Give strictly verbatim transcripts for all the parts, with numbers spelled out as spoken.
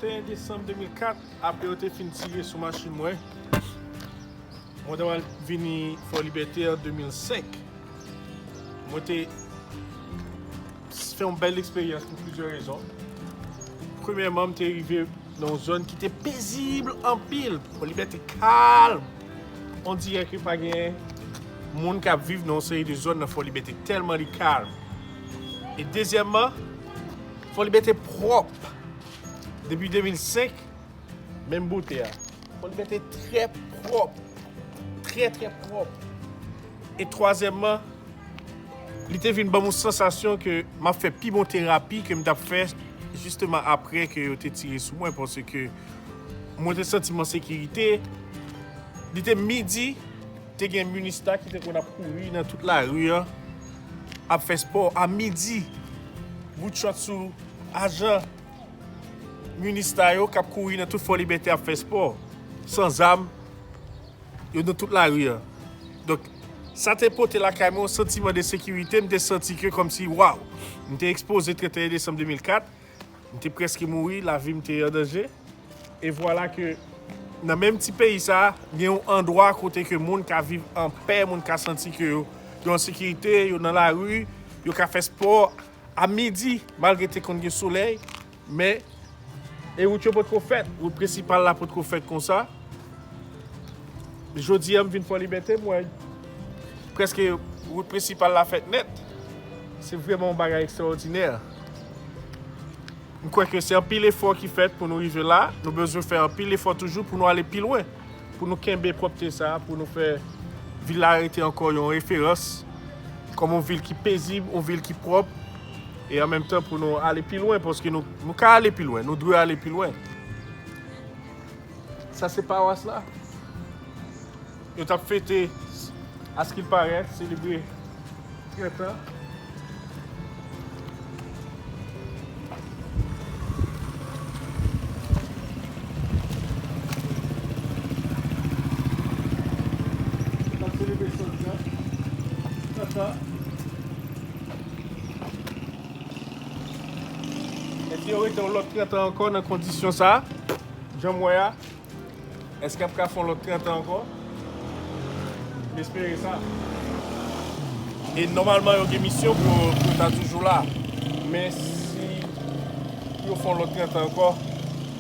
Trannteyen desanm de mil kat, apre yo te fin tire sou machin mwen, mwen te pral vini Fòlibète an de mil senk. Mwen te fè yon bèl eksperyans pou plizyè rezon. Premyèman, m te rive nan yon zòn ki te pezib anpil. Fòlibète kalm. On dirè ke pa gen moun k ap viv nan yon seri de zòn nan Fòlibète, tèlman li kalm. E dezyèmman, Fòlibète pwòp. Depi de mil senk, menm bote a. Fòlibète trè pwòp. Trè, trè pwòp. E twazyèmman, li te vin ban m yon sansasyon ke m ap fè pi bon terapi ke m t ap fè jisteman apre ke yo te tire sou mwen, paske mwen te santi m an sekirite. Li te midi, te gen minista ki te konn ap kouri nan tout lari an, ap fè spò. A midi, bout chòt sou ajan minista yo k ap kouri nan tout Fòlibète ap fè spò, san zam, yo nan tout lari an. Donk, sa te pote lakay mwen yon santiman de sekirite, m te santi ke kòmsi, waw, m te ekspoze trannteyen desanm de mil kat, m te prèske mouri, lavi m te an danje. E vwala ke nan menm ti peyi sa a, gen yon andwa kote ke moun ka viv an pè, moun ka santi ke yo, yo an sekirite, yo nan lari, yo ka fè spò a midi, malgre te konn gen solèy, men e wout yo potko fèt, wout prensipal la potko fèt konsa. Jodi a, m vin Fòlibète, m wè prèske wout prensipal la fèt nèt. Se vrèman yon bagay ekstraòdinè. M kwè ke se anpil efò ki fèt pou nou rive la. Nou bezwen fè anpil efò toujou pou nou ale pi lwen, pou nou kenbe pwòpte sa a, pou nou fè vil la rete ankò yon referans kòm yon vil ki pezib, yon vil ki pwòp, e an menm tan pou nou ale pi lwen, paske nou, nou ka ale pi lwen, nou dwe ale pi lwen. Sa se pawas la. Yo t ap fete, askilparèt, selebre trant an. Yo t ap selebre sòti a. Trant an. Èske yo rete yon lòt trant an ankò nan kondisyon sa a? Jan m wè a, èske y ap ka fè yon lòt trant an ankò? M espere sa. E nòmalman, yo gen misyon pou, pou yo ta toujou la. Men si pou yo fè yon lòt trant an ankò,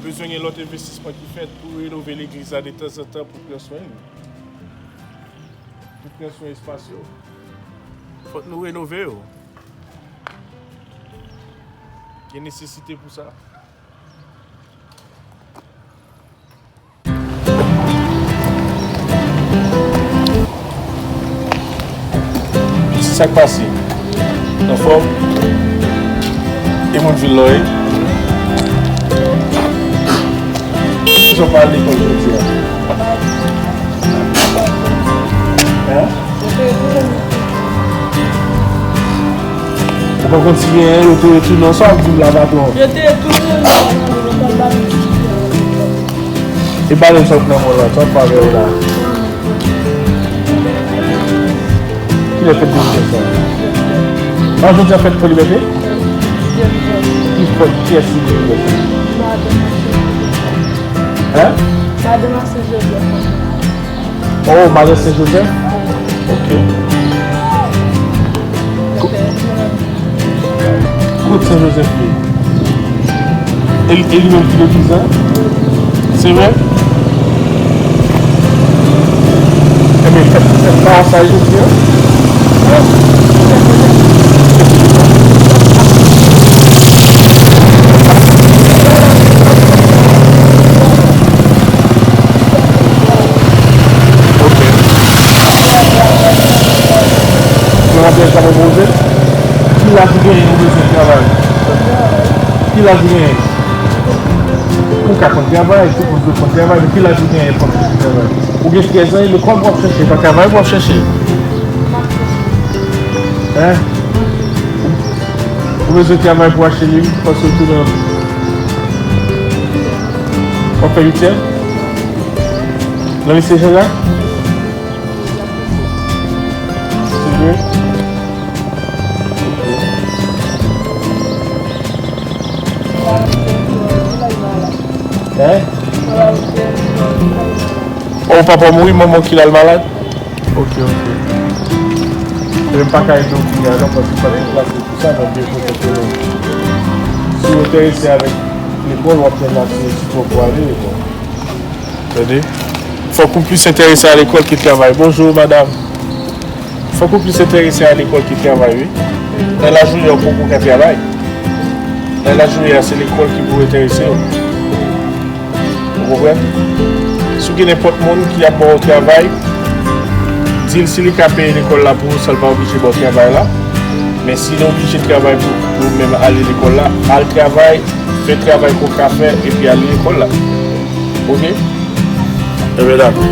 bezwen gen lòt envestisman ki fèt pou renove legliz la detanzantan pou pran swen li. Pou pran swen espas yo, fòk nou renove yo. Gen nesesite pou sa. Sa k pase? Anfòm? E moun vil la w ye? Kisa w pa al lekòl jodi a? Hein? Ou pa konn si genyen yo te retounen? Sa w ap di m la, patwon? Yo te retounen, yo pa ba m. E pale m sa k nan men w la, sa w ap pale w la. Kilè fèt de Libète sa? A, jodi a fèt pou Libète? Ki fèt, kiyès ki de Libète? Hein? Madan Masen Jozèf. Oh, Madan Sen Jozèf? Ok. Ko-, kot Sen Jozèf li? E, e li menm ki legliz la? Se vre? Ebyen, fèt, fèt pa sa jodi a? Ok. Mwen ap fè sa mwen poze. Ki laj ou genyen ou bezwen travay? Ki laj ou genyen? Ou ka konn travay, tout moun dwe konn travay, men ki laj ou genyen pou w travay? Ou gen trèz an, e lekòl w ap chèche, pa travay w ap chèche. Hein? Ou bezwen travay pou achte liv, paske w tounen w ap fè ityèm? Nan lise Jean Jacques? Se vre? Hein? Oh, papa w mouri, manman w ki l al malad? Ok, ok. Ebyen, m pa ka ede w kounye a non, paske m pa t gen plas pou sa, mwen byen kontan ke si w enterese avèk lekòl, w ap jwenn la, se sipò pou ale lekòl. Tande? Fòk ou plis enterese a lekòl ke travay. Bonjou, madanm. Fòk ou plis enterese a lekòl ke travay, wi. Nan laj ou ye a, ou poko ka travay. Nan laj ou ye a, se lekòl ki pou enterese w. Ou konprann? Si w gen nenpòt moun ki ap ba w travay, di l si li ka peye lekòl la pou ou san l pa oblije ba w travay la. Men si li oblije travay pou, pou ou menm ale lekòl la, al travay, fè travay ke w ka fè, epi ale lekòl la. Ok? Ebyen, dakò.